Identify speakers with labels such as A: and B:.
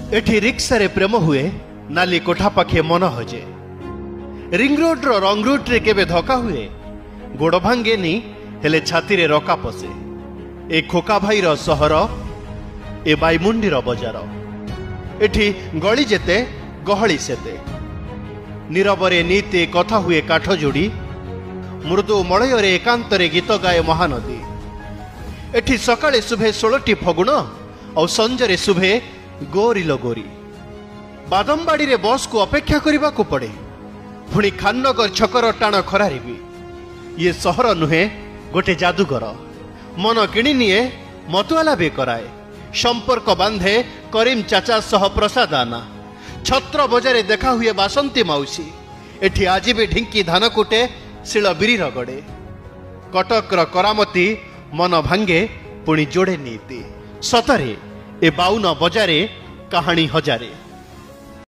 A: ଏଠି ରିକ୍ସାରେ ପ୍ରେମ ହୁଏ, ନାଲି କୋଠା ପାଖେ ମନ ହଜେ। ରିଙ୍ଗ ରୋଡର ରଙ୍ଗ ରୁଟ୍ରେ କେବେ ଧକ୍କା ହୁଏ, ଗୋଡ଼ ଭାଙ୍ଗେନି ହେଲେ ଛାତିରେ ରକା ପଶେ। ଏ ଖୋକା ଭାଇର ସହର, ଏ ବାଇମୁଣ୍ଡିର ବଜାର। ଏଠି ଗଳି ଯେତେ ଗହଳି ସେତେ। ନୀରବରେ ନିତି କଥା ହୁଏ କାଠ ଯୋଡ଼ି, ମୃଦୁ ମଳୟରେ ଏକାନ୍ତରେ ଗୀତ ଗାଏ ମହାନଦୀ। ଏଠି ସକାଳେ ଶୁଭେ 16ଟି ଫଗୁଣ, ଆଉ ସଞ୍ଜରେ ଶୁଭେ ଗୋରିଲ ଗୋରି। ବାଦମବାଡ଼ିରେ ବସ୍କୁ ଅପେକ୍ଷା କରିବାକୁ ପଡ଼େ, ପୁଣି ଖାନନଗର ଛକର ଟାଣ ଖରାରେ ବି। ଇଏ ସହର ନୁହେଁ, ଗୋଟେ ଯାଦୁଗର। ମନ କିଣି ନିଏ, ମତୁଆଲା ବି କରାଏ। ସମ୍ପର୍କ ବାନ୍ଧେ କରିମ ଚାଚା ସହ ପ୍ରସାଦ ଆନା। ଛତ୍ର ବଜାରେ ଦେଖା ହୁଏ ବାସନ୍ତୀ ମାଉସୀ। ଏଠି ଆଜି ବି ଢିଙ୍କି ଧାନ କୁଟେ, ଶିଳ ବିରି ରଗଡ଼େ। କଟକର କରାମତି ମନ ଭାଙ୍ଗେ ପୁଣି ଯୋଡ଼େ ନୀତି। ସତରେ ଏ 52 ବଜାରେ କାହାଣୀ ହଜାରେ।